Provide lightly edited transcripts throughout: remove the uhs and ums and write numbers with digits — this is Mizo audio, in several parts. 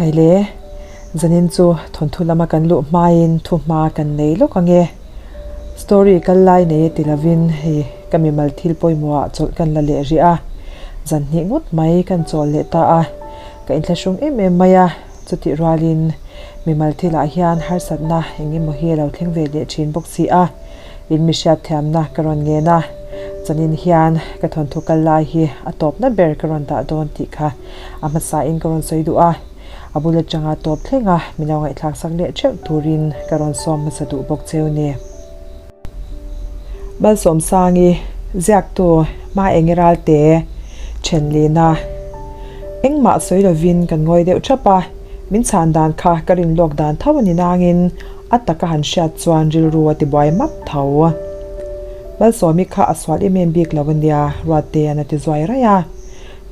Khaile, zanin chu thawnthu lama kan luh hmain thu hma kan nei lawk ange. Story kal lai nei e ti lovin hei ka mimal thil pawimawhah chawlh kan la leh rih a, zan hnih ngawt mai kan chawl leh ta a, ka inthlahrung em em mai a, chutih rualin mimal thilah hian harsatna eng emaw hi a lo thleng ve leh thin bawk si a. In mi hriatthiamna ka rawn ngen a, chanin hian ka thawnthu kal lai hi a tawpna ber ka rawn dah dawn tih kha a hmasain ka rawn sawi duh a, a bul atanga tawp thleng a min lo ngaihthlak sak leh theuh turin ka rawn sawm hmasa duh bawk cheu ni. Malsawmsangi, Ziaktu, Hmaengi Ralte, Thenlina. Engmah sawi lovin kan ngawi deuh thap a, min chhan dan kha ka rin lawk dan tho a ni nangin A taka han hriat chuan rilru a tibuai map tho. Malsawmi kha a sual em em bik lo a nia, Ruattea'n a ti zuai raih a.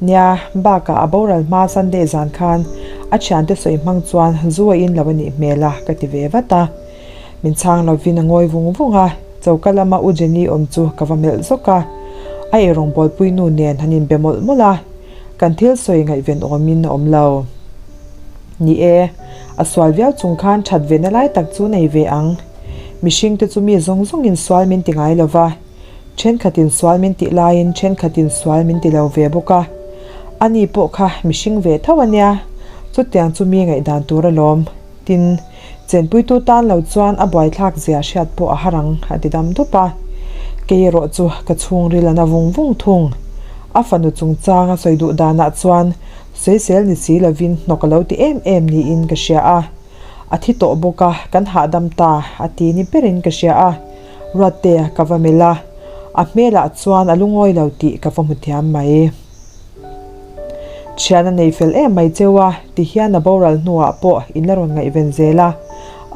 Nia, bakah a boral hma Sunday zan khan a thiante sawi hmang chuan zu a in lo a nih hmel a, ka ti ve vat a. Min chhang lovin a ngawi vung vung a, choka lama U Jenny awm chu ka va melh zawk a. A eirawng bawlpui nu nen han inbe mawlh mawlh a, kan thil sawi ngaihven awmin a awm lo. Ni e, a sual viau chung khan that ve na lai tak chu nei ve ang. Mihring te chu mi zawng zawngin sual min ti ngai lo va, thenkhatin sual min tih laiin thenkhatin sual min ti lo ve bawk a. Ani pawh kha mihring ve tho a nia, chutiang chu mi ngaihdan tur alawm. Tin, chenpuitu tan lo chuan a buaithlak zia hriat pawh a har ang, a ti dam dup a. Kei erawh chu ka chhungril a na vung vung thung. A fanu chungchang a sawi duh danah chuan Sawisel ni si lovin hnawk a lo ti em em niin ka hria a. A thi tawh bawk a, kan hahdam ta a ti ni berin ka hria a. Ruatte ka va melh a, a hmelah chuan a lungawi lo tih ka va hmu thiam mai. Thian a nei fel em mai cheu a, ti hian a boral hnuah pawh in la rawn ngaihven zel a,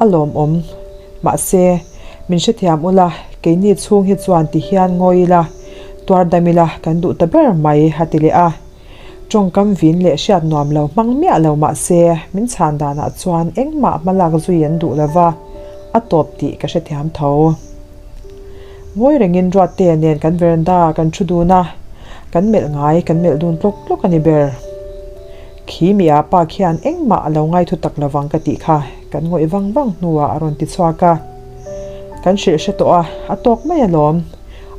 a lawmawm. Mahse, min hrethiam ula, keini chhung hi chuan ti hian ngawi ila, tuar dam ila kan duh ta ber mai a ti leh a. Tawngkam vin leh hriat nuam lo hmang miah lo mah se, min chhan danah chuan engmah hmalak zui an duh lo va, a tawp tih ka hrethiam tho. Ngawi rengin Ruattea nen kan veranda ah kan thu dun a, kan melh ngai kan melh dun tlawk tlawk a ni ber. Khi mi ah pa khian engmah a lo ngai thu tak lovang ka tih kha kan ngawih vang vang hnuah a rawn ti chhuak a. Kan hrilh hre tawh a, a tawk mai alawm.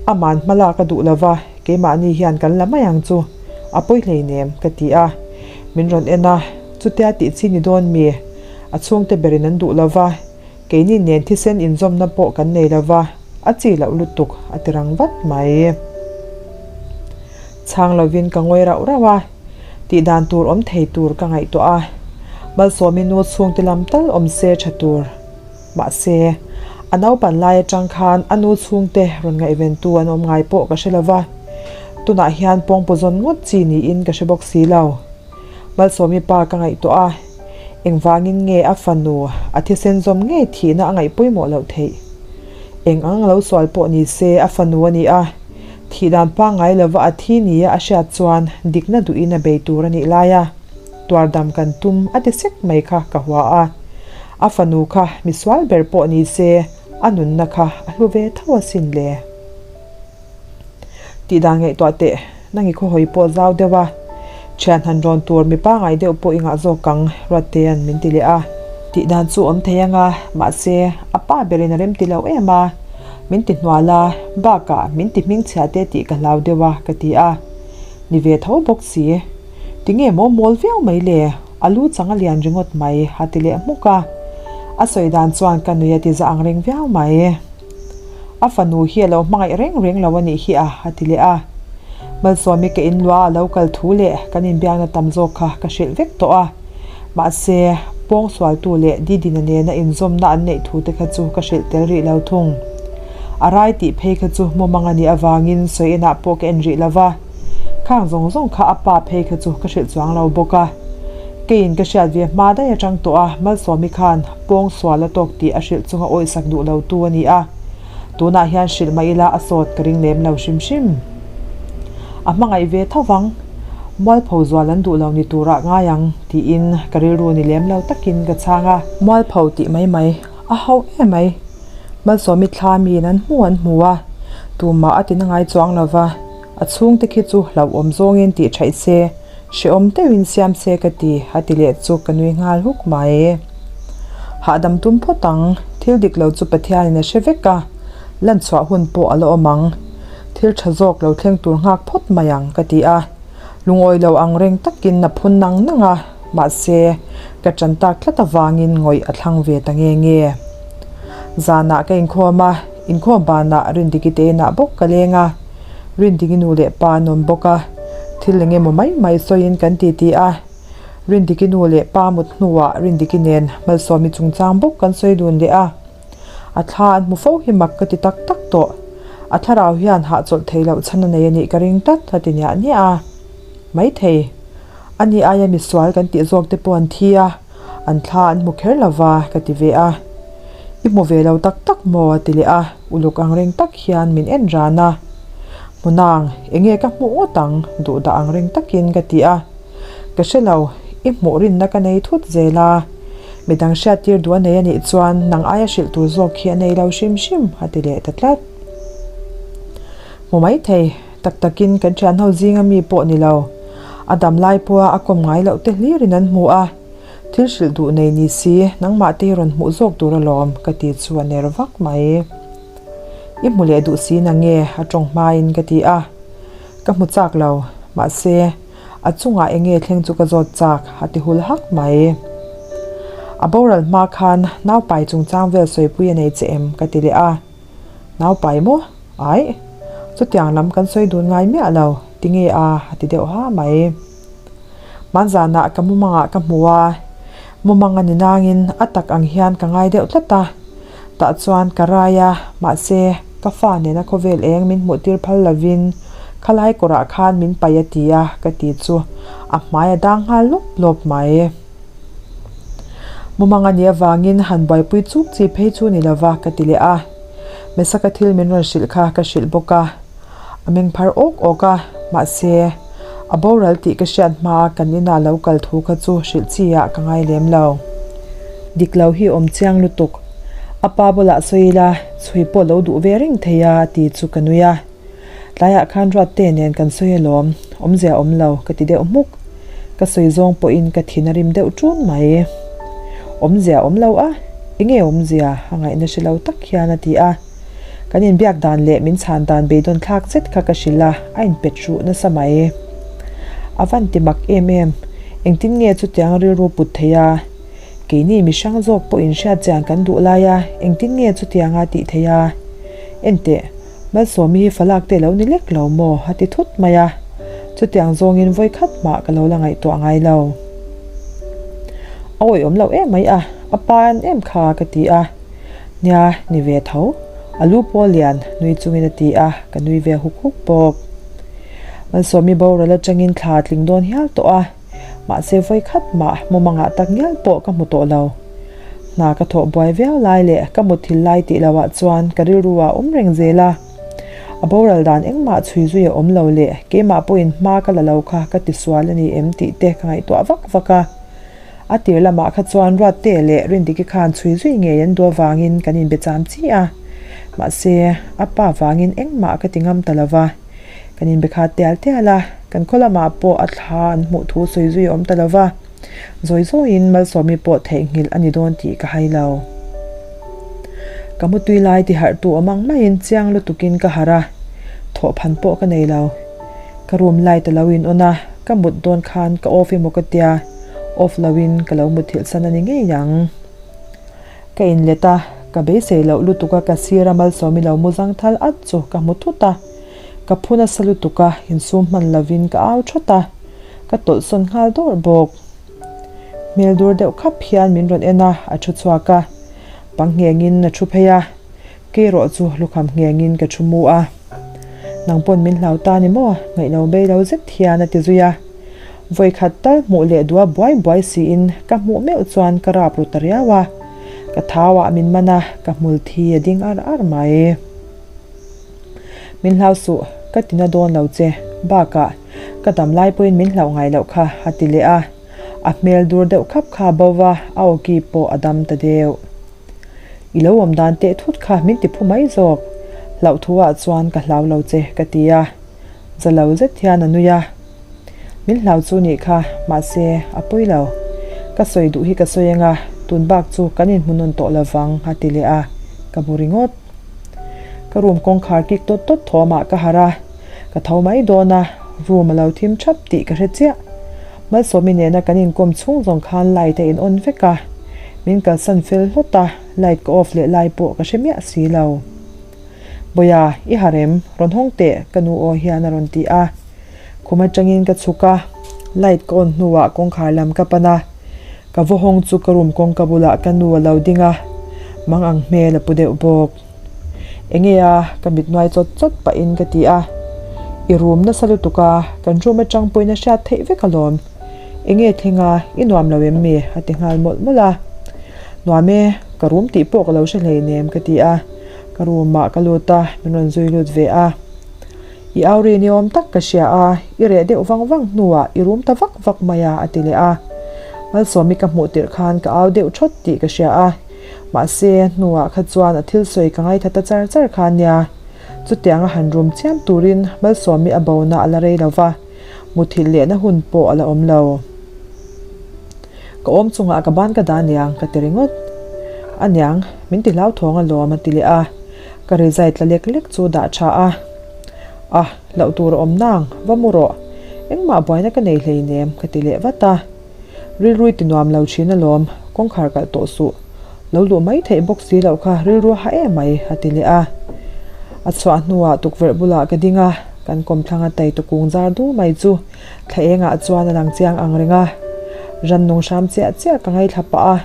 Aman hmalak a duh lo va. Keimahni hian kan la mai ang chu, a pawi hleinem, ka ti a. Min rawn en a, chutia tih chi ni dawn mi? A chhungte berin an duh lo va, keini nen thisen inzawmna pawh kan nei lo va, a chi loh lutuk, a ti rang vat mai. Chhang lovin ka ngawi rauh rauh a, tih dan tur awm thei tur ka ngaihtuah a, Malsawmi nu chhungte lam tal awm se tha tur. Mahse, a naupan lai atang khan a nu chhungte rawn ngaihventu an awm ngai pawh ka hre lo va, tunah hian pawngpaw zawn ngawt chi niin ka hre bawk si lo. Malsawmi pa ka ngaihtuah a, engvangin nge a fanu a thisen zawm ngei thihna a ngaih pawimawh loh theih? Eng ang lo sual pawh ni se a fanu a ni a, thih dan pangngai lova a thi nia a hriat chuan dikna duhin a bei tur a nih lai a, tuardam kan tum a ti sek mai kha ka hua a. A fanu kha misual ber pawh ni se a nunna kha a hlu ve tho asin le. Tih dan ngaihtuah teh, nang i khawhawi pawh zau deuh a, thian han rawn tur mi pangai deuh pawh i ngah zawk ang, Ruattea'n min ti leh a. Tih dan chu awm thei anga, mahse a pa berin a rem ti lo em a, min ti hnual a, bakah min ti hmingchhia te tih ka hlau deuh a, ka ti a. Ni ve tho bawk si. Tinge maw mawl viau mai le? A lu chang a lian ringawt mai, a ti leh hmuk a. A sawi dan chuan ka nui a ti za ang reng viau mai. A fanu hi a lo hmangaih reng reng lo a nih hi a, a ti leh a. Malsawmi ka inlua a lo kal thu leh kan inbiakna tam zawk kha ka hrilh vek tawh a. Mahse, pawngsualtu leh Didina nena inzawmna an neih thu te kha chu ka hrilh tel rih lo thung. A rai tih phei kha chu mumang a nih avangin sawi enah pawh ka en rih lo va. Khang zawng zawng kha a pa phei kha chu ka hrilh chuang lo bawk a. Keiin ka hriat ve hma daih atang tawh a, Malsawmi khan pawng sual a tawk tih a hrilh chunga awisak duh lo tu a ni a. Tunah hian hrilh mah ila a sawt ka ring lem lo hrim hrim. A hmangaih ve tho vang. Mualpho zual an duh lo ni turah ngai ang tiin ka rilru ni lem lo takin ka chhang a. Mualpho tih mai mai a ho em mai. Malsawmi thla miin an hmu an hmu a, tumah a ti na ngai chuang lo va, a chhungte khi chu hlauhawm zawngin tih theih se. Hrehawm deuhin siam se ka ti, a ti leh chu ka nui nghal huk mai. Hahdam tum phawt ang, thil dik lo chu Pathianin a hre vek a, lan chhuah hun pawh a la awm ang. Thil tha zawk lo thleng tur nghak phawt mai ang, ka ti a. Lungawi lo ang reng takin a phun nang nang a, mahse, ka ṭan tak tlat avangin ngawih a thlang ve ta nge nge. Zanah ka inkhawm a, inkhawm banah Rindiki te inah bawk ka leng a, Rindiki nu leh pa an awm bawk a, thil eng emaw mai mai sawiin kan titi a. Rindiki nu leh pa mut hnuah Rindiki nen Malsawmi chungchang bawk kan sawi dun leh a. A thla an hmu fo hi mak ka ti tak tak tawh. A thlarau hian hahchawlh theih loh chhan a nei a nih ka ring tlat a ti niah niah a. Maithei. Ani aia misual kan tih zawk te pawh an thi a, an thla an hmu kher lo va ka ti ve a. I hmu ve lo tak tak maw a ti leh a, uluk ang reng tak hian min en ran a. Hmunang, enge ka hmuh ngawt ang duh dah ang reng takin ka ti a. Ka hre lo, i hmuh rinna ka nei thut zel a. Midang hriattir duh a nei a nih chuan nang aia hrilh tur zawk hi a nei lo hrim hrim a ti leh ta tlat. Hmu maithei, tak takin kan thianho zinga mi pawh ni lo. A dam lai pawha a kawm ngai loh te hlirin an hmu a, thil hrilh duh nei ni si nangmah te hi rawn hmuh zawk tur alawm ka ti chu a ner vak mai. I hmu leh duh si nange a tawng hmain ka ti a, ka hmu chak lo, mahse, A chungah eng nge thleng chu ka zawt chak, a ti hul hak mai. A boral hma khan naupai chungchang vel sawipui a nei che em? ka ti leh a. Naupai maw? Aih. Chutiang lam kan sawi dun ngai miah lo, ti nge a? a ti deuh ha mai. Hmanzanah ka mumangah ka hmu a, mumang a ni nangin a tak ang hian ka ngai deuh tlat a. Tah chuan ka rai a, mahse, ka fa nena khawvel eng min hmuh tir phal lovin khalai kawrah khan min paih a ti a, ka ti chu a hmai a dang nghal lawp lawp mai. Mumang a nih avangin han buaipui chuk chi phei chu ni lova ka ti leh a, Mesaka thil min rawn hrilh kha ka hrilh bawk a. A meng phar awk awk a, mahse, a boral tih ka hriat hmaa kan inah lo kal thu kha chu hrilh chi ah ka ngai lem lo. Dik lo hi awm chiang lutuk. A pa bulah sawi ila, chhui pawh lo duh ve reng thei a ti chu ka nui a. Tlaiah khan Ruatte nen kan sawi alawm, awmzia awm lo ka ti deuh hmuk. Ka sawi zawng pawhin ka thin a rim deuh ṭun mai. Awmzia awm lo a, enge awmzia? a ngaihna hre lo tak hian a ti a. Kan inbiak dan leh min chhan dan beidawn thlak zet kha ka hrilh a, a inpet hruh nasa mai. A van ti mak em em, engtin nge chutiang rilru put thei a? Keini mi hrang zawk pawh inhriat chian kan duh lai a, engtin nge chutianga tih thei a? Enteh, Malsawmi hi falak te lo ni lek lo maw? a ti thut mai a, chutiang zawngin vawikhat mah ka lo la ngaihtuah ngai lo. A awihawm loh em mai a, a pa en em kha ka ti a. Nia, ni ve tho. A lu pawh lian, nui chungin a ti a, ka nui ve huk huk bawk. Malsawmi boral atangin thla a tling dawn hial tawh a, mahse vawi khat mah mumangah tak ngial pawh ka hmu tawh lo. Hna ka thawh buai viau lai leh ka mutthil lai tih lohah chuan ka rilru ah awm reng zel a. A boral dan engmah chhui zui a awm lo leh keimah pawhin hma ka la lo kha ka tisual a ni em tih te ka ngaihtuah vak vak a. A tir lamah kha chuan Ruatte leh Rindiki khan chhui zui ngei an duh avangin kan inbe cham chi a. Mahse, a pa vangin engmah ka ti ngam ta lo va. Kan inbe khat tial tial a, kan khaw lamah pawh a thla an hmuh thu sawi zui a awm ta lo va. Zawi zawiin Malsawmi pawh theihnghilh a ni dawn tih ka hai lo. Ka mutui lai ti harhtu awm ang maiin chiang lutukin ka harh a, thawhphan pawh ka nei lo. Ka room light a lo in on a, ka mut dawn khan ka off emaw ka tia, off lo in ka lo muthilh san a ni ngei ang. Ka in let a, ka beisei loh lutuk a ka sir a Malsawmi lo mu zang thal at chu ka hmu thut a, ka phu nasa lutuk a, insum hman lo in ka au thawt a, ka tawlh sawn nghal dawrh bawk. Hmel dur deuh khap hian min rawn en a, a thu chhuak a, pang ngheng in a thu phei a. Kei erawh chu lukham nghengin ka thu mu a, Nang pawn min hlau ta ni maw? Ngaihno bei lo zet hian a ti zui a. Vawikhat tal hmuh leh duha buai buai siin ka hmuh meuh chuan ka rap ru ta riau a, ka thauah min man a, ka hmul thi a ding ar ar mai. Min hlau suh, ka ti na dawn lo che, bakah ka dam lai pawhin min hlauh ngai loh kha a ti leh a, a hmel dur deuh khap kha a bo va, a awki pawh a dam ta deuh. I lo awm dan teh thut kha min ti phu mai zawk. Hlauh thu ah chuan ka hlau lo che ka ti a. Za lo zet hian a nui a. Min hlau chu nih kha, mahse, a pawi lo. Ka sawi duh hi ka sawi anga, tun bak chu kan inhmu nawn tawh lovang, a ti leh a, ka bu ringawt. Ka room kawngkhar kik tawt tawt thawmah ka harh a, ka tho mai dawn a, room a lo thim thap tih ka hre chiah. Malsawmi nena kan inkawm chhung zawng khan light a in on vek a, min kalsan fel hlawt a, light ka off leh lai pawh ka hre miah si lo. Bawia, i harh em? Rawn hawng teh, ka nu aw hian a rawn ti a. Khum atangin ka chhuk a, light ka on hnuah kawngkhar lam ka pan a, ka vaw hawng chu ka room kawngka bulah ka nu a lo ding a, mang ang hmel a pu deuh bawk. Enge a? Ka mit nuai chawt chawt pahin ka ti a. I room nasa lutuk a, kan room atang pawhin a hriat theih vek alawm. Enge thleng a, i nuam lo em mi? a ti nghal mawlh mawlh a. Nuam e, ka room tih pawh ka lo hre hleinem ka ti a. Ka room ah ka lut a, min rawn zui lut ve a. I au ri ni awm tak ka hria a, i reh deuh vang vang hnuah i rum ta vak vak mai a, a ti leh a. Malsawmi ka hmuh tirh khan ka au deuh thawt tih ka hria a, mahse hnuah kha chuan a thil sawi ka ngaithla ta char char kha nia. Chutianga han rum chiam turin Malsawmi a bona a la rei lo va, muthilh lehna hun pawh a la awm lo. Ka awm chungah ka ban ka dah aniang ka ti ringawt. Aniang, min ti hlauthawng alawm a ti leh a. Ka rizai tla lek lek chu dah tha a. A, hlauh tur a awm nang, va mu rawh. Engmah buaina ka nei hleinem ka ti leh vat a. Rilrui ti nuam lo thin alawm, kawngkhar kalh tawh suh. Lo luh mai theih bawk si loh kha rilru a ha em mai a ti leh a. A chhuah hnuah tukverh bulah ka ding a, kan kawmthlang a tai tukung zar du mai chu Thla engah chuan a lang chiang ang reng a, rannung hram chiah chiah ka ngaithla pah a,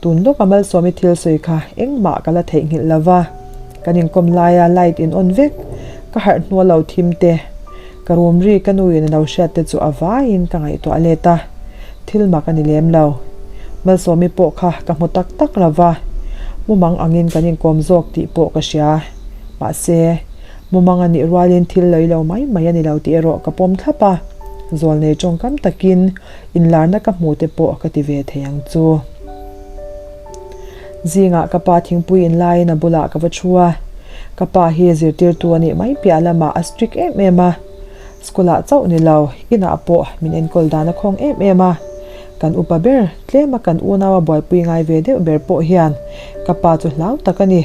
tun lawka Malsawmi thil sawi kha engmah ka la theihnghilh lo va, kan inkawm laia light in on vek, ka harh hnu a lo thim te, ka room ri ka nuin a lo hriat te chu a vaiin ka ngaihtuah let a, thil mak a ni lem lo. Malsawmi pawh kha ka hmu tak tak lo va, mumang angin kan inkawm zawk tih pawh ka hria, mahse, Mumang a nih rualin thil lei lo mai mai a ni lo tih erawh ka pawm thlap a, zawlnei tawngkam takin inlarna ka hmu te pawh ka ti ve thei ang chu. Zingah ka pa thingpui in laiin a bulah ka va thu a, ka pa hi zirtirtu a nih mai piah lamah a strict em em a, school ah chauh ni lo, inah pawh min enkawl dan a khawng em em a, kan upa ber tlema kan unau a buaipui ngai ve deuh ber pawh hian ka pa chu hlau tak a ni.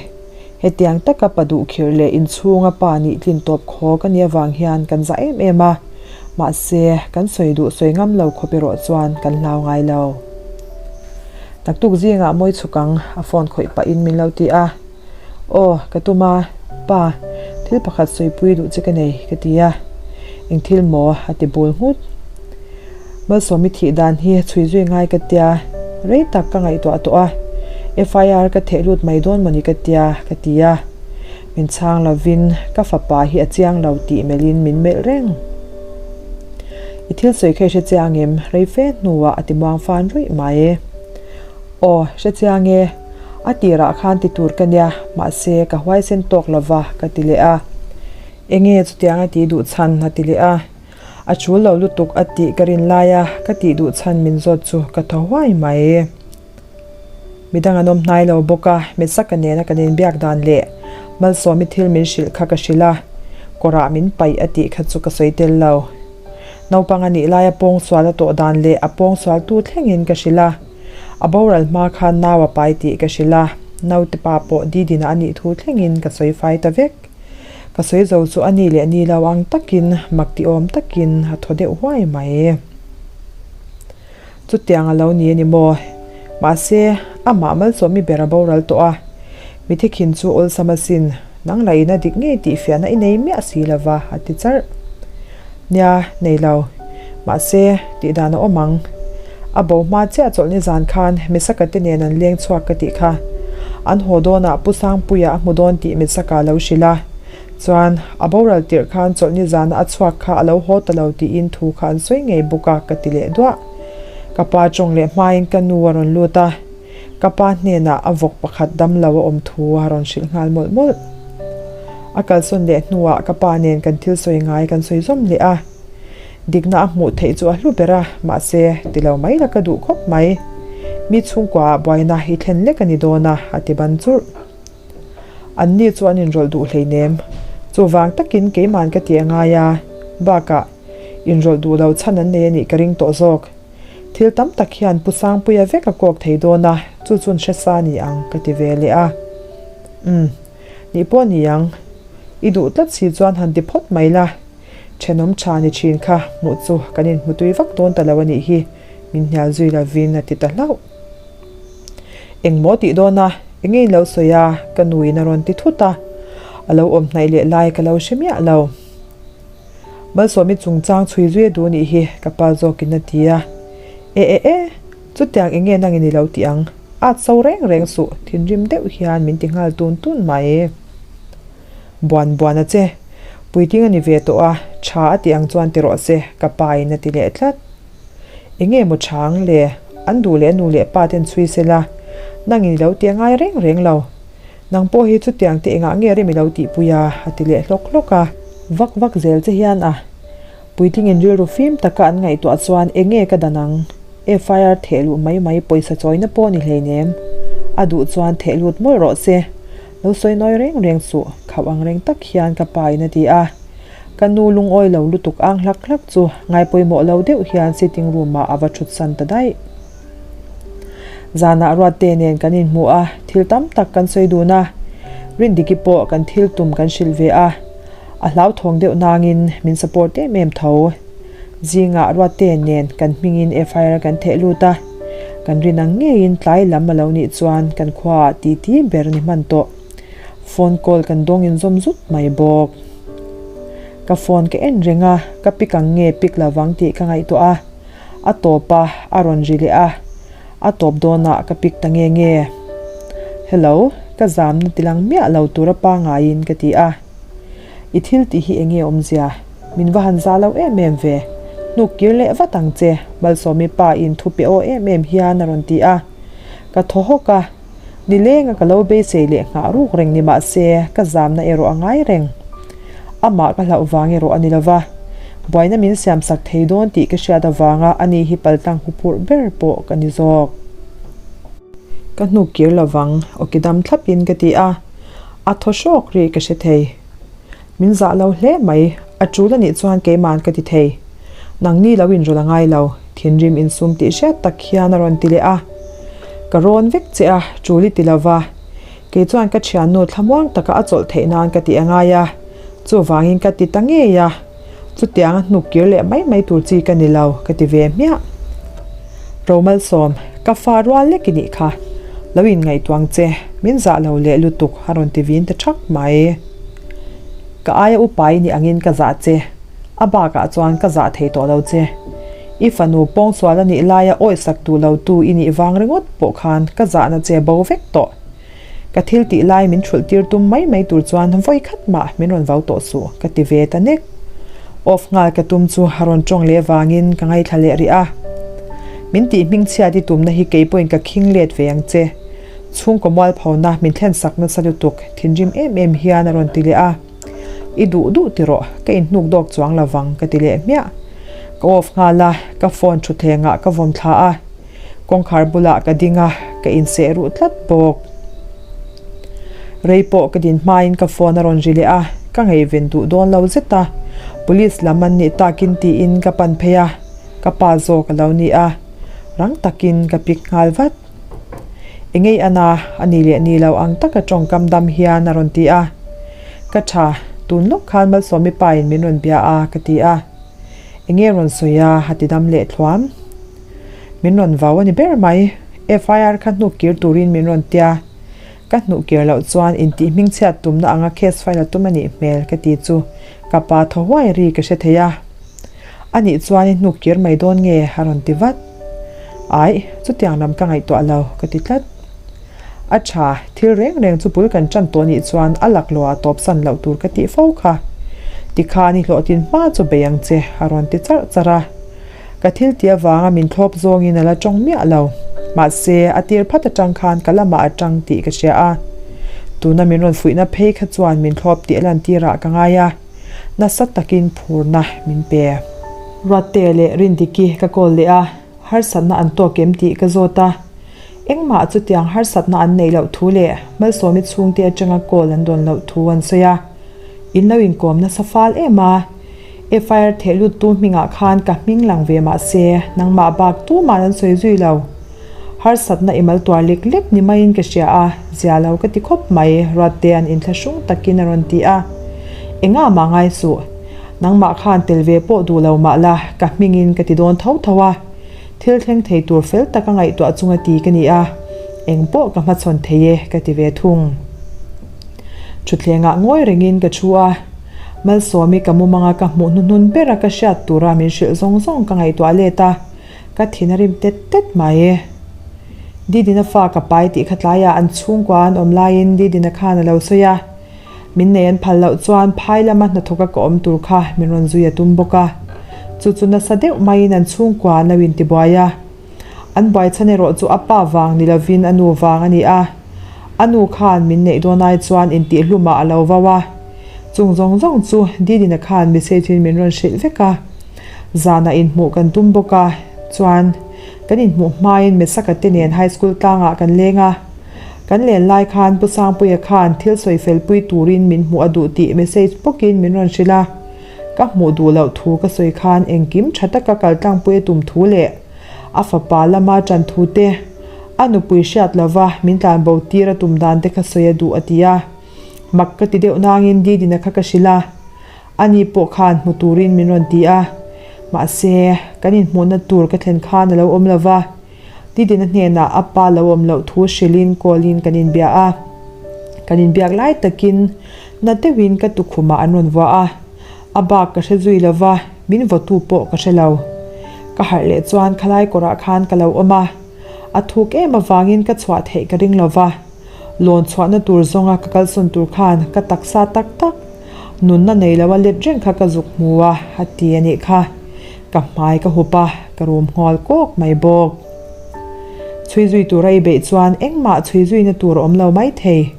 Hetiang taka pa duhkhirh leh inchhunga pa nih tlin tawp khawk a nih avang hian kan zah em em a, mahse, kan sawi duh sawi ngam lo khawp erawh chuan kan hlau ngai lo. Naktuk zingah mawi chhuk ang, a phone khawih pahin min lo ti a. Aw, ka tum a, pa, thil pakhat sawipui duh che ka nei, ka ti a. Eng thil maw? a ti bul nghut. Malsawmi thih dan hi chhui zui ngai ka tia, rei tak ka ngaihtuah tawh a, FIR ka theh lut mai dawn mawni ka tia, ka ti a. Min chhang lovin ka fapa hi a chiang lo tih melhin min melh reng. I thil sawi kha i hre chiang em? Rei fe hnuah a ti muang fan ruih mai. Aw, hre chiang e. A tirah khan ti tur ka nia, mahse ka huaisen tawk lova ka ti leh a. Enge chutiang a tih duh chhan a ti leh a. A chul lo lutuk a tih ka rin laia ka tih duh chhan min zawt chu ka thaw huai mai. Midang an awm hnai lo bawk a, Metsaka nena kan inbiak dan leh Malsawmi thil min hrilh kha ka hrilh a, kawrah min paih a tih kha chu ka sawi tel lo. Naupang a nih laia pawngsual a tawh dan leh a pawngsualtu thlengin ka hrilh a, a boral hma khan nau a pai tih ka hrilh a, naute pa pawh Didina a nih thu thlengin ka sawi fai ta vek. Ka sawi zo chu a ni leh ni lo ang takin mak ti awm takin a thaw deuh huai mai. Chutiang a lo ni a ni maw? Mahse, amah Malsawmi ber a boral tawh a, mi thikhin chu awlsam asin, nang lah in a dik ngei tih fiahna i nei miah si lo va, a ti charh. Nia, nei lo. Mahse, tih dan a awm ang. A bo hma chiah chawlh nizan khan Misaka te nen an leng chhuak ka tih kha. An haw dawnah Pu Sangpuia a hmu dawn tih Misaka a lo hrilh a. Chuan, a boral tirh khan chawlh nizana a chhuak kha a lo haw ta lo tiin thu kha an sawi ngei bawk a ka ti leh duah. Ka pa tawng leh hmain ka nu a rawn lut a. Ka pa hnenah a vawk pakhat dam lo a awm thu a rawn hrilh nghal mawlh mawlh. A kalsawn leh hnuah ka pa nen kan thil sawi ngai kan sawi zawm leh a. Dikna a hmuh theih chu a hlu ber a, mahse, ti lo mai la ka duh khawp mai. Mi chhungkuaah buaina i thlen lek a ni dawn a, a ti ban churh. Anni chu an inrawlh duh hleinem. Chuvang takin keiman ka ti a ngai a, bakah. Inrawlh duh lo chhan an nei a nih ka ring tawh zawk. Thil tam tak hian Pu Sangpuia vek a kawk thei dawn a, chu chuan hre sa ni ang ka ti ve leh a. Umm, nih pawh ni ang. I duh tlat si chuan han ti phawt mai la. Thenawm tha ni thin kha hmuh chu kan inhmu tui vak dawn ta lo a nih hi, min hnial zui lovin a ti ta hlauh. Engmaw tih dawn a, enge in lo sawi a, ka nuin a rawn ti thut a, a lo awm hnaih leh lai ka lo hre miah lo. Malsawmi chungchang chhui zui a duh nih hi ka pa zawkin a ti a, E e e, chutiang enge nangin i lo ti ang, at so reng reng suh, thinrim deuh hian min ti nghal tun tun mai. Buan buan a che, puitling a ni ve tawh a, tha a ti ang chuan ti rawh se, ka pa in a ti leh tlat. Enge maw tha ang le, an duh leh nu leh pa ten chhui se la, nangin i lo ti a ngai reng reng lo. Nang pawh hi chutiang te engah nge rem i lo tihpui a? a ti leh hlawk hlawk a. Vak vak zel che hian a puitlingin rilru fim taka an ngaihtuah chuan enge ka dan ang? FIR theh luh mai mai pawisa chawina pawh ni hleinem. A duh chuan theh lut mawlh rawh se. Lo sawi nawi reng reng suh, khauh ang reng tak hian ka pa in a ti a. Ka nu lungawi lo lutuk ang hlak hlak chu ngaipawimawh lo deuh hian sitting room ah a va thut san ta daih. Zanah Ruatte nen kan inhmu a, thil tam tak kan sawi dun a. Rindiki pawh kan thil tum kan hrilh ve a, a hlauthawng deuh nangin min support em em tho. Zingah Ruatte nen kan hmingin FIR kan theh lut a, kan rin ang ngeiin tlai lam a lo nih chuan kan khuaah titi ber ni hman tawh. Phone call kan dawng inzawm zut mai bawk. Ka phone ka en reng a, ka pick ang nge pick lovang tih ka ngaihtuah a. A tawp a, a rawn ri leh a. A tawp dawnah ka pick ta nge nge. Hello, ka zamna tilang miah lo tura pangaiin ka ti a. I thil tih hi enge awmzia? Min va han za lo em em ve. Hnuk kir leh vat ang che, Malsawmi pa in thu pe aw em em hian a rawn ti a. Ka thaw hawk a. Nilenga ka lo beisei leh nghah ruk reng ni mah se, ka zamna erawh a ngai reng. Amah ka hlauh vang erawh a ni lo va, buaina min siamsak thei dawn tih ka hriat avanga ani hi paltlang huphurh ber pawh ka ni zawk. Ka hnuk kir lo vang, awki dam thlapin ka ti a, a thaw hrawk ri ka hre thei. Min zah lo hle mai, a tul a nih chuan keiman ka ti thei. Nangni lo inrawlh a ngai lo, thinrim insum tih hriat tak hian a rawn ti leh a. Ka rawn vek che a, tul i ti lo va. Kei chuan ka thiannu thlamuang taka a chawlh theih nan ka tih a ngai a, chuvangin ka ti ta ngei a. Chutiang a hnuk kir leh mai mai tur chi ka ni lo, ka ti ve hmiah. Romalsawm, ka fa rual lek i nih kha. Lo inngaihtuang che, min zah lo leh lutuk a rawn ti vin ta thak mai. Ka aia upa i nih angin ka zah che, a bakah chuan ka zah thei tawh lo che. I fanu pawngsual a nih laia awisak duh lo tu i nih vang ringawt pawh khan ka zahna che bo vek tawh. Ka thil tih lai min thulh tir tum mai mai tur chuan vawi khat mah min rawn vau tawh suh ka ti ve ta nek. Off nghal ka tum chu a rawn tawng leh vangin ka ngaithla leh rih a. Min tih hmingchhiat i tumna hi kei pawhin ka khing let ve ang che. Chhungkaw mualphona min thlen sak nasa lutuk thinrim em em hian a rawn ti leh a. I duh duh ti rawh, ka inhnuk dawk chuang lo vang ka ti leh hmiah. Ka off nghal a, ka phone thutthlengah ka vawm thla a. Kawngkhar bulah ka ding a, ka inseh ruh tlat bawk. Rei pawh ka din hmain ka phone a rawn ri leh a, ka ngaihven duh dawn lo zet a. Police lam an nih takin tiin ka pan phei a, ka pa zawk a lo ni a. Rang takin ka pick nghal vat. Engei ana a ni leh ni lo ang taka tawngkam dam hian a rawn ti a. Ka tha, tun lawk khan Malsawmi pa in min rawn bia a ka ti a. Enge rawn sawi a a ti dam leh thluam. Min rawn vau a ni ber mai. FIR kha hnuk kir turin min rawn tia. Ka hnuh kir loh chuan intih hmingchhiat tumna anga case file a tum a nih hmel ka ti chu ka pa thaw huai ri ka hre thei a. A nih chuan i hnuk kir mai dawn nge? a rawn ti vat. Aih, chutiang lam ka ngaihtuah lo, ka ti tlat. A tha, thil reng reng chu bul kan tan tawh nih chuan a laklawh ah tawpsan loh tur ka tih fo kha. Tikhan i hlawhtlin hma chu bei ang che, a rawn ti charh charh a. Ka thil tih avanga min thlawp zawngin a la tawng miah lo. Mahse, a tir phat atang khan ka lamah a tang tih ka hria a. Tuna min rawn fuihna phei kha chuan min thlawp tih a lantirah ka ngai a. Nasa takin phurna min pe. Ruatte leh Rindiki ka call leh a, harsatna an tawk em tih ka zawt a. Engmah chutiang harsatna an neih loh thu leh Malsawmi chhungte atanga call an dawn loh thu an sawi a. In lo inkawm nasa fal em a. FIR theh luttu hmingah khan ka hming lang ve mah se, nangmah bak tuman an sawi zui lo. Harsatna i mal tuar lek lek ni maiin ka hria a, zia lo ka ti khawp mai, Ruattea'n inthlahrung takin a rawn ti a. Engah mah ngai suh. Nangmah khan tel ve pawh duh lo mah la, ka hmingin ka ti dawn tho tho a. Thil thleng thei tur fel taka ngaihtuah chunga ti ka ni a, eng pawh ka hmachhawn thei e ka ti ve thung. Thutthlengah ngawi rengin ka thu a, Malsawmi ka mumanga ka hmuh hnuhnun bera ka hriat tura min hrilh zawng zawng ka ngaihtuah let a, ka thin a rim tet tet mai. Didina fa ka pai tih kha tlaiah an chhungkua an awm laiin Didina khan a lo sawi a, min nei an phal loh chuan phai lama hnathawka ka awm tur kha min rawn zui a tum bawk a, chu chu nasa deuh maiin an chhungkua an lo intibuai a. An buai chhan erawh chu a pa vang ni lovin a nu vang a ni a, a nu khan min neih dawn ai chuan intihhlumah a lo vau a. Chung zawng zawng chu Didina khan message in min rawn hrilh vek a, zanah inhmuh kan tum bawk a, chuan kan inhmuh hmain Mesaka te nen high school tlangah kan leng a. Kan len lai khan Pu Sangpuia khan thil sawi felpui turin min hmuh a duh tih message bawkin min rawn hrilh a, ka hmuh duh loh thu ka sawi khan engkim tha taka kal tlangpui a tum thu leh a fapa lama ṭan thu te, a nupui hriat lova min tlanbo tir a tum dan te kha sawi a duh a ti a. Mak ka ti deuh nangin Didina kha ka hrilh a, ani pawh khan hmu turin min rawn ti a. Mahse, kan inhmuhna tur ka thlen khan a lo awm lova, Didina hnenah a pa lo awm loh thu hrilhin call in kan inbia a. Kan inbiak lai takin na deuhin ka tukhumah an rawn vuah a, a bak ka hre zui lova, min vawtu pawh ka hre lo. Ka harh leh chuan khalai kawrah khan ka lo awm a, a thuk em avangin ka chhuah theih ka ring lova. Lawn chhuahna tur zawnga ka kalsawn tur khan ka taksa tak tak, nunna nei lo a let reng kha ka zuk hmu a, a ti a nih kha. Ka hmai ka hup a, ka rum nghawl kawk mai bawk. Chhui zui tura i beih chuan engmah chhui zuina tur a awm lo mai thei.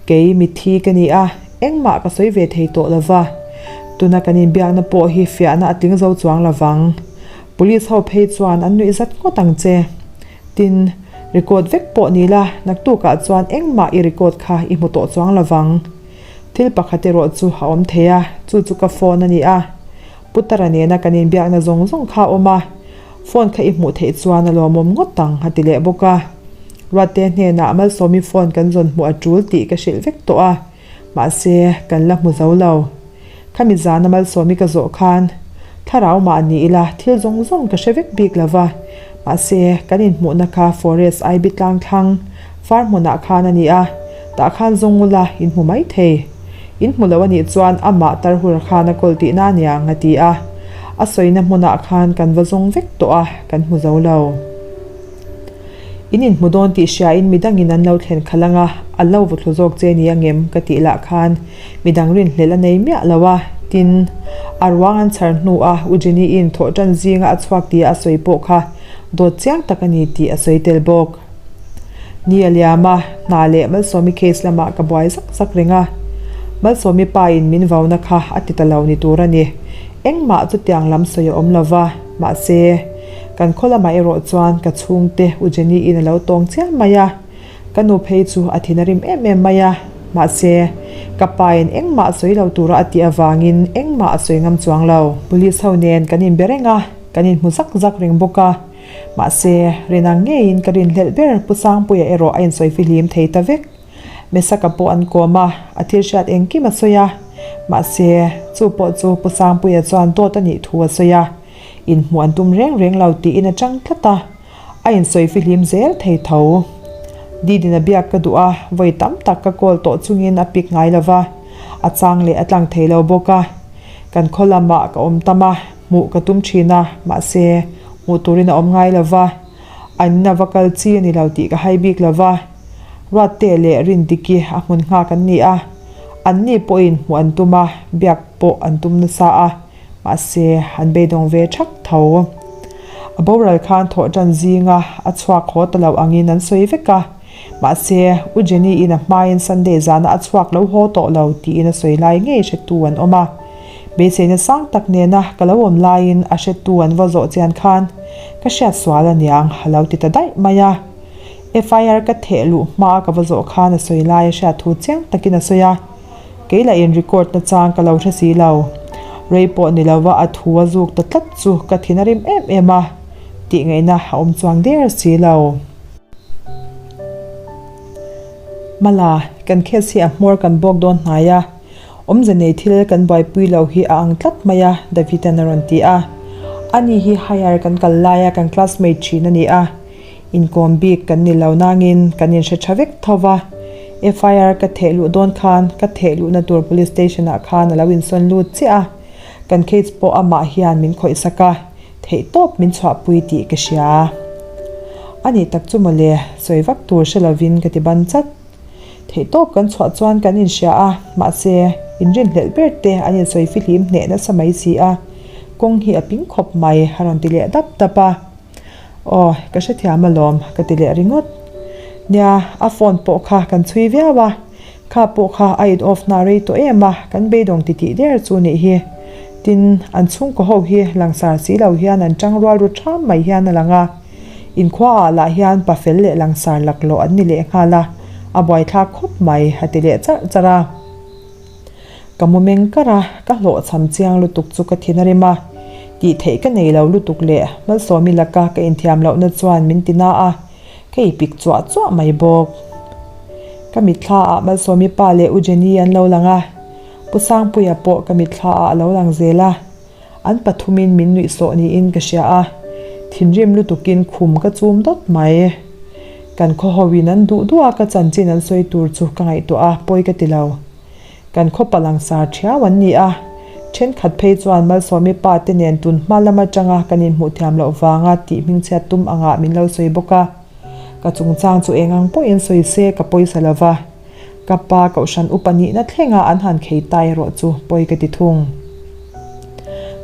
Kei mitthi ka ni a, engmah ka sawi ve thei tawh lo va. Tuna kan inbiakna pawh hi fiahna a tling zo chuang lo vang. Police ho phei chuan an nuih zat ngawt ang che. Tin, record vek pawh ni la, naktukah chuan engmah i record kha i hmu tawh chuang lo vang. Thil pakhat erawh chu a awm thei a, chu chu ka phone a ni a. Putara nena kan inbiakna zawng zawng kha a awm a, phone kha i hmuh theih chuan a lawmawm ngawt ang, a ti leh bawk a. Ruatte hnenah Malsawmi phone kan zawn hmuh a tul tih ka hrilh vek tawh a, mahse, kan la hmu zo lo. Khami zana Malsawmi ka zawh khan, Thlarau mah ni ila thil zawng zawng ka hre vek bik lo va, mahse, kan inhmuhna kha Forest Aibi tlang thlang far hmunah khan a ni a, tah khan zawng ula inhmu mai thei. Inhmu lo a nih chuan amah Tarhura khan a kawl tihna a niang a ti a. A sawina hmunah khan kan va zawng vek tawh a, kan hmu zo lo. In inhmu dawn tih hriain midangin an lo thlen khalh anga a lo vaw thlu zawk che ni angem ka tih lah khan midang rinhlelh a nei miah lo a, tin, a ruang an chhar hnua U Jenny-in thawh tan zinga a chhuak tia a sawi pawh kha dawt chiang tak a ni tih a sawi tel bawk. Ni a liam a, hna leh Malsawmi case lamah ka buai zak zak reng a, Malsawmi pa in min vauna kha a ti ta lo ni tur a ni. Engmah chutiang lam sawi a awm lo va, mahse, kan khaw lamah erawh chuan ka chhungte U Jenny-in a lo tawng chiam mai a, ka nu phei chu a thin a rim em em mai a, mahse, ka pa in engmah sawi lo tura a tih avangin engmah a sawi ngam chuang lo. Police ho nen kan inbe reng a, kan inhmu zak zak reng bawk a, mahse, rinang ngeiin ka rinhlelh ber Pu Sangpuia erawh a insawi fihlim thei ta vek. Mesaka pawh an kawm a, a thil hriat engkim a sawi a. Mahse, chu pawh chu Pu Sangpuia chuan dawt a nih thu a sawi a. Inhmuh an tum reng reng lo tiin a chang tlat a, a insawi fihlim zel thei tho. Didina biak ka duh a, vawi tam tak ka call tawh chungin a pick ngai lo va, a chang leh a tlang thei lo bawk a. Kan khaw lamah ka awm tam a, hmuh ka tum thin a, mahse, hmuh turin a awm ngai lo va. An na va kal chi a ni lo tih ka hai bik lo va. Ruatte leh Rindiki a hmun nghak an ni a, anni pawhin hmuh an tum a, biak pawh an tum nasa a, mahse an beidawng ve thak tho. A boral khan thawh tan zinga a chhuak haw ta lo angin an sawi vek a, mahse U Jenny-in a hmain Sunday zana a chhuak lo haw tawh lo tiin a sawi lai ngei hretu an awm a. Beiseina sang tak nena ka lo awm laiin a hretu an va zawh chian khan ka hriat sual aniang a lo ti ta daih mai a. FIR ka theh luh hmaa ka va zawh khan a sawi lai a hriat thu chiang takin a sawi a, kei lah in record na chang ka lo hre si lo. Rei pawh ni lova a thu a zuk ta tlat chu ka thin a rim em em a, tih ngaihna a awm chuang der si lo. Mala, kan case hi a hmawr kan bawk dawn hnai a, awmze nei thil kan buaipui lo hi a ang tlat mai a, David-a'n a rawn ti a. Ani hi higher kan kal laia kan classmate thin a ni a, inkawm bik kan ni lo nangin kan inhre tha vek tho va. FIR ka theh luh dawn khan ka theh luhna tur police station ah khan a lo insawn lut chiah a, kan case pawh amah hian min khawih sak a. Theih tawp min chhuahpui tih ka hria. A nih tak chu mawle, sawi vak tur hre lovin ka ti ban chat. Theih tawp kan chhuah chuan kan inhria a, mahse, inrinhlelh ber te an insawi fihlim hneh nasa mai si a, kawng hi a ping khawp mai a rawn ti leh dap dap a. Aw, ka hrethiam alawm ka ti leh ringawt. Nia, a phone pawh kha kan chhui viau a. Kha pawh kha a in off hna rei tawh em a, kan beidawng ti tih der chu nih hi. Tin, an chhungkaw ho hi langsar si lo hian an tang rual ru ṭham mai hian a lang a. Inkhua ah lah hian pa fel leh langsar laklawh an ni leh nghal a, a buaithlak khawp mai a ti leh charh charh a. Ka mu meng kar a, ka hlawhchham chiang lutuk chu ka thin a rim a. Tih theih ka nei lo lutuk leh Malsawmi laka ka inthiam lohna chuan min ti na a. Ka ipik chuah chuah mai bawk. Ka mitthla ah Malsawmi pa leh U Jenny an lo lang a, Pu Sangpuia pawh ka mitthla ah a lo lang zel a. An pathumin min nuihsawh niin ka hria a, thinrim lutukin khum ka chum dawt mai. Kan khaw hoin an duh duh a ka chanchin an sawi tur chu ka ngaihtuah a, pawi ka ti lo. Kan khaw palangsar thiau an ni a, thenkhat phei chuan Malsawmi pa te nen tun hma lam atanga kan inhmuh thiam loh vanga tih hmingchhiat tum angah min lo sawi bawk a. Ka chungchang chu eng ang pawhin sawi se ka pawisa lo va, ka pa kohhran upa nihna thlenga an han khei ta erawh chu pawi ka ti thung.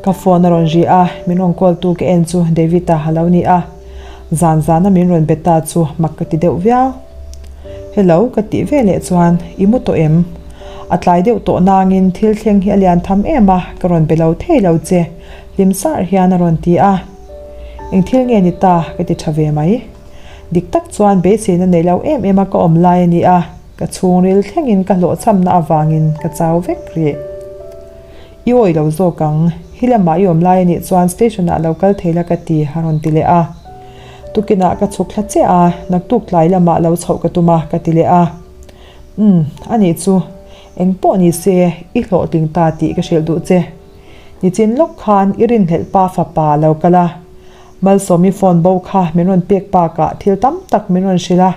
Ka phone a rawn ri a, min rawn call tu ka en chu David-a a lo ni a, zan zana min rawn be ta chu mak ka ti deuh viau. Hello ka tih ve leh chuan i mu tawh em? A tlai deuh tawh nangin thil thleng hi a lian tham em a, ka rawn be lo thei lo che, hlim sar hian a rawn ti a. Eng thil nge ni ta? ka ti tha ve mai. Dik tak chuan beiseina nei lo em em a ka awm lai a ni a, ka chhungril thlengin ka hlawhchhamna avangin ka chau vek rih. I awih lo zawk ang, hi lamah i awm lai a nih chuan station ah lo kal thei la ka ti a rawn ti leh a. Tukinah ka chhuk thla chiah a, naktuk tlai lamah lo chhoh ka tum a ka ti leh a. Umm, a nih chu, eng pawh ni se i hlawhtling ta tih ka hrilh duh che. Nichin lawk khan i rinhlelh pa fapa a lo kal a, Malsawmi phone bo kha min rawn pek bakah thil tam tak min rawn hrilh a,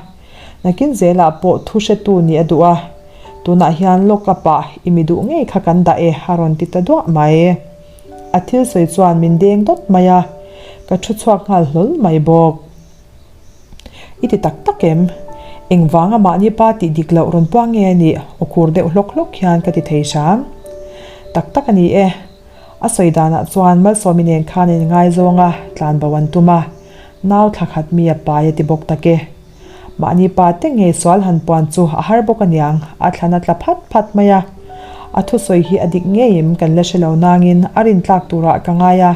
nakin zelah pawh thu hretu nih a duh a. Tunah hian lock up ah i mi duh ngei kha kan dah e a rawn ti ta duah mai. A thil sawi chuan min deng dawt mai a, ka thu chhuak nghal hlawl mai bawk. I ti tak tak em? Engvanga mahni pa tih dik loh rawn puang nge a nih? Aw khur deuh hlawk hlawk hian ka ti thei hram. Tak tak a ni e. A sawi danah chuan Malsawmi nen khan in ngaizawng a, tlanbo an tum a. Nau thla khat mi a pai a ti bawk tak e. Mahni pa te ngei sual han puan chu a har bawk aniang, a thlan a tla phat phat mai a. A thusawi hi a dik ngeiim kan la hre lo nangin a rintlak turah ka ngai a.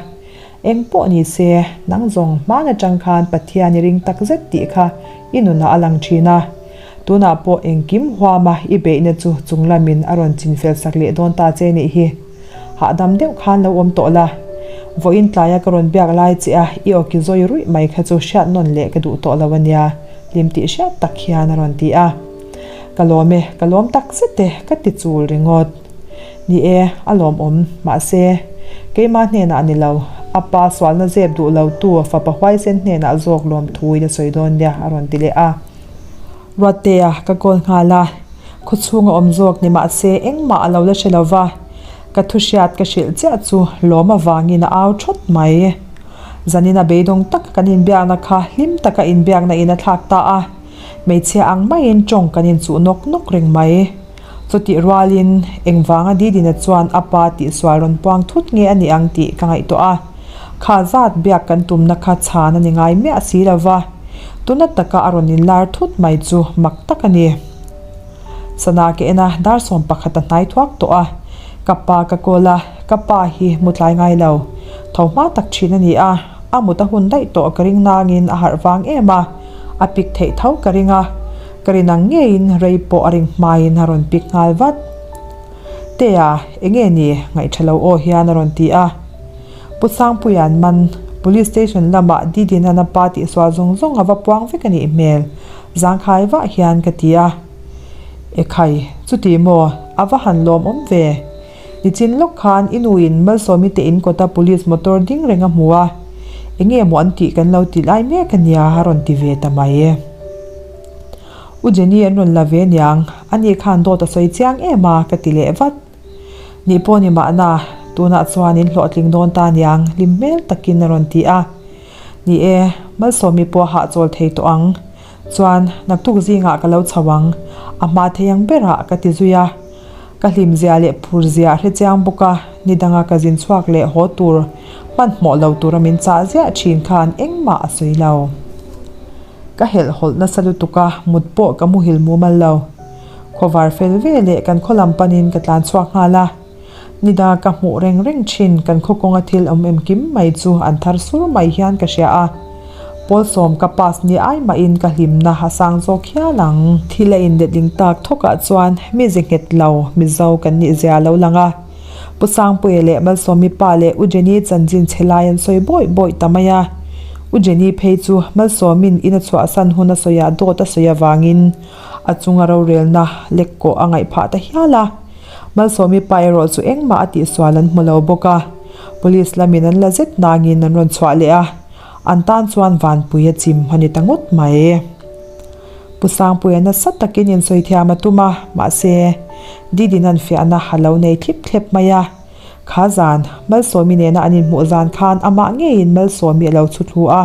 Eng pawh ni se, nang zawng hman atang khan Pathian i ring tak zet tih kha i nunah a lang thin a. Tunah pawh engkim huama i beihna chu chung lamin a rawn chinfel sak leh dawn ta che nih hi. Hahdam deuh khan lo awm tawh la. Vawiin tlaia ka rawn biak lai che a, i awki zawi ruih mai kha chu hriat nawn leh ka duh tawh lo a nia, hlim tih hriat tak hian a rawn ti a. Ka lawm e, ka lawm tak zet e, ka ti chul ringawt. Ni e, a lawmawm, mahse, keimah hnenah ni lo, a pa sualna zep duh lo tu fapa huaisen hnenah zawk lawm thu in a sawi dawn nia, a rawn ti leh a. Ruattea ka call nghal a, khawchhung a awm zawk ni mahse engmah a lo la hre lo va, ka thu hriat ka hrilh chiah chu lawm avangin a au thawt mai. Zanin a beidawng taka kan inbiakna kha hlim taka inbiakna in a thlak ta a, hmeichhia ang maiin tawng kan inchuh nawk nawk reng mai. Chutih rualin engvanga Didina chuan a pa tihsual rawn puang thut nge a nih ang tih ka ngaihtuah a, kha zat biak kan tumna kha chhan a ni ngai miah si lo va. Tuna taka a rawn inlar thut mai chu mak tak a ni. Sana ka en a, dar 11 a hnai thuak tawh a. Ka pa ka call a, ka pa hi mu tlai ngai lo. Tho hma tak thin a ni a, a mut a hun daih tawh ka ring nangin a harh vang em a, a pik theih tho ka ring a. Ka rin ang ngeiin rei pawh a ring hmain a rawn pik nghal vat. Tea, enge ni? Ngaihṭha lo aw hian a rawn ti a. Pu Sangpuia'n man, Police Station lamah Didina'n a pa tihsual zawng zawng a va puang vek a nih hmel, zangkhai vah hian ka ti a. Ekhai, chuti maw? A va han lawmawm ve. Nichin lawk khan i nuin Malsawmi te in kawta Police motor ding reng a hmu a, enge maw an tih kan lo ti lai mek a nia a rawn ti ve ta mai. U Jenny an rawn la ve niang, ani khan dawt a sawi chiang em a ka ti leh vat. Nih pawh ni mahna, tunah chuan in hlawhtling dawn ta niang hlim hmel takin a rawn ti a. Ni e, Malsawmi pawh a hahchawl thei tawh ang. Chuan, naktuk zingah ka lo chho ang, a hma thei ang berah ka ti zui a. Ka hlimzia leh phurzia a hre chiang bawk a, ni danga ka zin chhuak leh haw tur hmanhmawh lo tura min chah ziah thin khan engmah a sawi lo. Ka helh hawlh nasa lutuk a, mut pawh ka muhil mumal lo. Khawvar fel ve leh kan khaw lam panin ka tlan chhuak nghal a. Ni danga ka hmuh reng reng thin kan khaw kawnga thil awm em kim mai chu an thar sur mai hian ka hria a. Pawlsawm ka pass ni ai mahin ka hlimna a sang zawk hial ang. Thil a inletling tak thawkah chuan mi ze nghet lo Mizo kan nih zia a lo lang a. Pu Sangpuia leh Malsawmi pa leh U Jenny chanchin chhe lai an sawi bawih bawih ta mai a. U Jenny phei chu Malsawmin in a chhuahsan hun a sawiah dawt a sawi avangin a chunga rorelna lek kawh a ngaih phah ta hial a. Malsawmi pa erawh chu engmah a tihsual an hmu lo bawk a. Police lamin an la zet nangin an rawn chhuah leh a, an tan chuan vanpui a chim a ni ta ngawt mai. Pu Sangpuia nasa takin insawi thiam a tum a, mahse, Didina'n fiahna a lo nei thlip thlep mai a. Kha zan, Malsawmi nena an inhmuh zan khan amah ngeiin Malsawmi a lo chhu thlu a.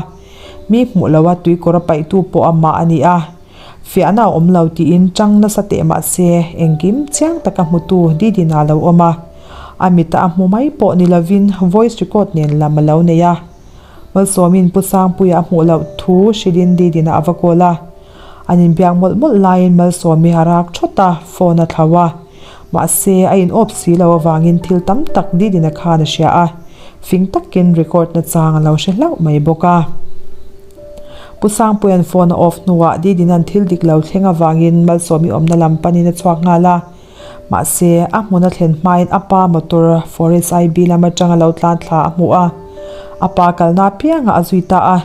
Mi hmuh loa tuikawr a paihtu pawh amah a ni a. Fiahna a awm lo tiin chang nasa teh mahse, engkim chiang taka hmutu Didina a lo awm a. A mita a hmu mai pawh ni lovin voice record nen lam a lo nei a. Malsawmin Pu Sangpuia a hmuh loh thu hrilhin Didina a va kawl a. An inbiak mawlh mawlh laiin Malsawmi a rak thawt a, phone a thlauh a. Mahse, a in awp si lo avangin thil tam tak Didina khan a hria a, fing takin record nachang a lo hre hlauh mai bawk a. Pu Sangpuia'n phone a off hnuah Didina'n thil dik lo thleng avangin Malsawmi awmna lam panin a chhuak nghal a. Mahse, a hmun a thlen hmain a pa motor Forest IB lam atanga lo tlan thla a hmu a, a pa kalna apiangah a zui ta a.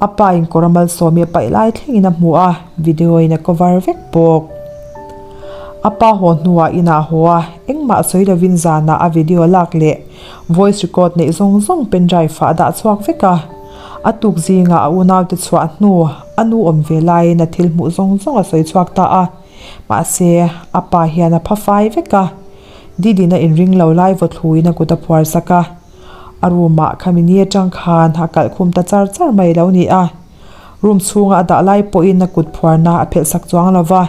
A pa in kawr a malsawmi a paih lai thlengin a hmu a, video in a cover vek bawk. A pa haw hnuah inah a haw a, engmah sawi lovin zanah a video lak leh voice record neih zawng zawng pendrive ah a dah chhuak vek a. A tuk zingah a unaute chhuah hnu a nu awm ve laiin a thil hmuh zawng zawng a sawi chhuak ta a. Mahse, a pa hian a pha fai vek a. Didina inring lo lai vaw thluin a kut a phuar sak a. A room ah khami ni atang khan a kalh khum ta char char mai lo ni a. Room chhunga a dah lai pawhin a kut phuarna a phelh sak chuang lo va.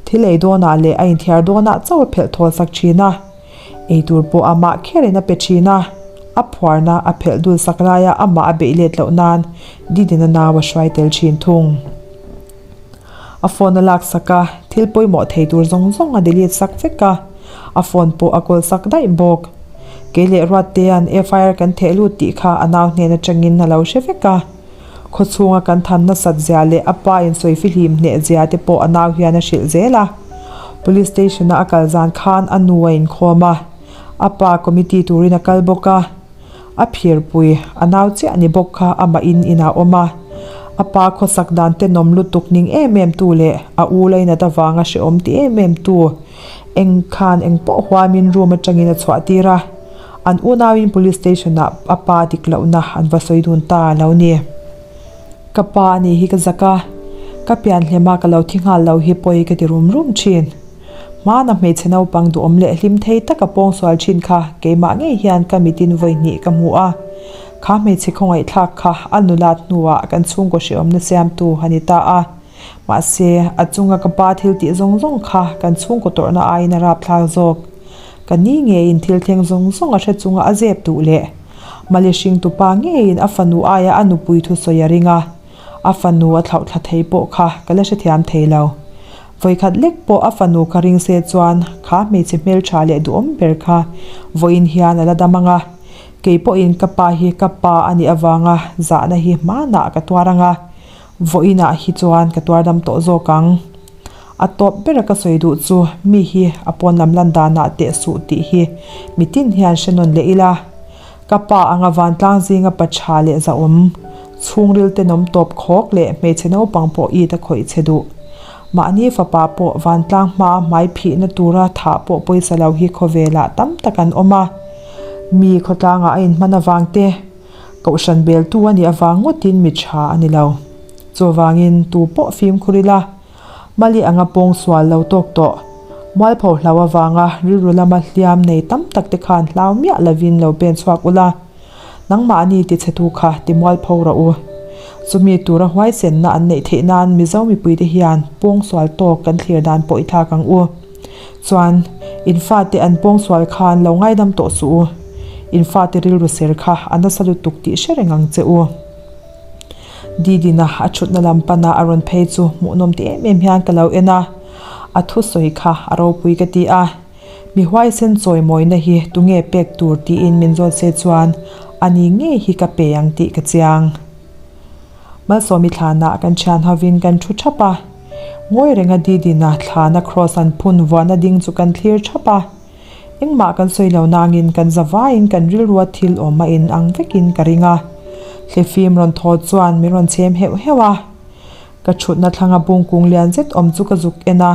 Thil ei dawnah leh a inthiar dawnah chauh a phelh thawl sak thin a. Eitur pawh amah kherin a pe thin a. A phuarna a phelh dul sak laia amah a beih let loh nan Didina nau a hruai tel thin thung. A phone a lak sak a, thil pawimawh thei tur zawng zawng a delete sak vek a, a phone pawh a kawl sak daih bawk. Kei leh Ruattea'n FIR kan theh lut tih kha a nau hnen atangin a lo hre vek a. Khawchhunga kan than nasat zia leh a pa in sawi fihlim hneh zia te pawh a nau hian a hrilh zel a. Police station a a kal zan khan a nu a inkhawm a, a pa committee turin a kal bawk a. A phirpui, a nau chiah ni bawk kha amah in inah awm a. A pa khawsak dan tenawm lutuk ning em em tu leh a u lainat avanga hrehawm ti em em tu eng khan eng pawh huamin room atangin a chhuah tir a. An unauin police station ah a pa dik lohna an va sawi dun ta a lo ni. Ka pa a nih hi ka zak a, ka pian hlema ka lo thi nghal lo hi pawi ka ti rum rum thin. Hmana hmeichhe naupang duhawm leh hlim thei taka pawngsual thin kha keimah ngei hian ka mitin vawi hnih ka hmu a. Kha hmeichhe khawngaihthlak kha a nulat hnuah kan chhungkaw hrehawmna siamtu a ni ta a. Mahse, a chunga ka pa thil tih zawng zawng kha kan chhungkaw tawrhna aiin a rapthlak zawk. Ka ni ngeiin thil thleng zawng zawng a hre chunga a zep duh leh Mali hringtupa ngeiin a fanu aia a nupui thusawi a ring a. A fanu a thlauhthla thei pawh kha ka la hrethiam thei lo. Vawikhat lek pawh a fanu kha ring se chuan kha hmeichhe hmeltha leh duhawm ber kha vawiin hian a la dam ang a. Kei pawhin ka pa hi ka pa a nih avanga zahna hi hmanah ka tuar ang a, vawiinah hi chuan ka tuar dam tawh zawk ang. A tawp bera ka sawi duh chu mi hi a pawn lam lan danah teh suh tih hi mitin hian hre nawn leh ila. Ka pa anga vantlang zinga pa tha leh zahawm, chhungril tenawm tawp khawk leh hmeichhe naupang pawh it a khawih che duh. Mahni fapa pawh vantlang hmaa hmai phihna tura thah pawh pawisa lo hi khawvelah tam tak an awm a. Mi khawtlangah a inhman avang te, kohhran beltu a nih avang ngawtin mi tha a ni lo. Chuvangin tu pawh fimkhur ila, Mali anga pawng sual lo tawk tawh. Mualpho hlau avanga rilru lama hliam nei tam tak te khan hlau miah lovin lo pen chhuak ula, nangmahni tichhetu kha ti mualpho rawh u. Chumi tura huaisenna an neih theih nan Mizo mipuite hian pawng sual tawk kan thlir dan pawh i thlak ang u. Chuan, in fate an pawng sual khan lo ngaidam tawh suh u. In fate rilru ser kha a nasa lutuk tih hre reng ang che u. Didina a thutna lam pana a rawn phei chu hmuhnawm ti em em hian ka lo en a, a thusawi kha a ropui ka ti a, mi huaisen chawimawina hi tunge pek tur tiin min zawt se chuan a ni ngei hi ka pe ang tih ka chiang. Malsawmi thlanah kan thian hovin kan thu thap a, ngawi renga Didina thlana kraws an phun vuahna ding chu kan thlir thap a. Engmah kan sawi lo nangin kan za vaiin kan rilrua thil awm a in ang vekin ka ring a. Thlifim rawn thaw chuan min rawn chhem heuh heuh a. Ka thutna thlanga bungkung lian zet awm chu ka zuk en a.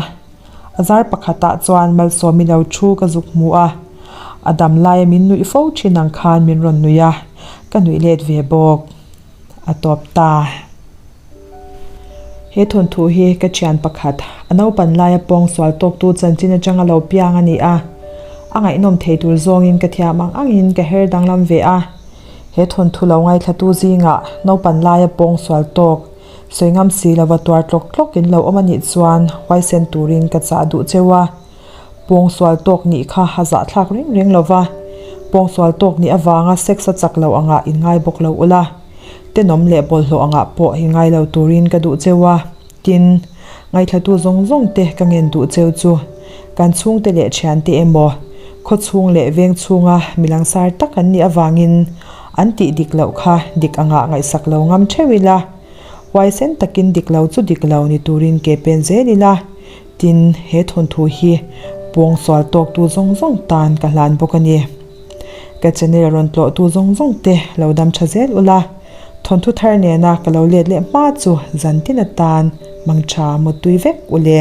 A zar pakhatah chuan Malsawmi lo thu ka zuk hmu a. A dam laia min nuih fo thin ang khan min rawn nuih a, ka nuih let ve bawk. A tawp ta. He thawnthu hi ka thian pakhat, a naupan laia pawng sual tawktu chanchin atanga lo piang a ni a. A ngaihnawm thei tur zawngin ka thiam ang angin ka her danglam ve a. He thawnthu lo ngaithlatu zingah naupan laia pawng sual tawk, sawi ngam si lova tuar tlawk tlawk in lo awm a nih chuan huaisen turin ka chah duh cheu a. Pawng sual tawk nih kha a zahthlak reng reng lova, pawng sual tawk nih avanga sex a chak lo angah in ngai bawk lo ula. Tenawm leh bawlhhlawh angah pawh i ngai lo turin ka duh cheu a, tin, ngaithlatu zawng zawng te ka ngen duh cheu chu kan chhungte leh thiante emaw, khaw chhung leh veng chhunga mi langsar tak an nih avangin an tih dik loh kha dik angah ngaihsak lo ngam theuh ila, huaisen takin dik lo chu dik lo ni turin ke pen zel ila, tin, he thawnthu hi pawng sual tawktu zawng zawng tan ka hlan bawk a ni. Ka channel rawn tlawhtu zawng zawng te lo dam tha zel ula, thawnthu thar nena ka lo let leh hma chu zan tin atan mang tha mutui vek u le.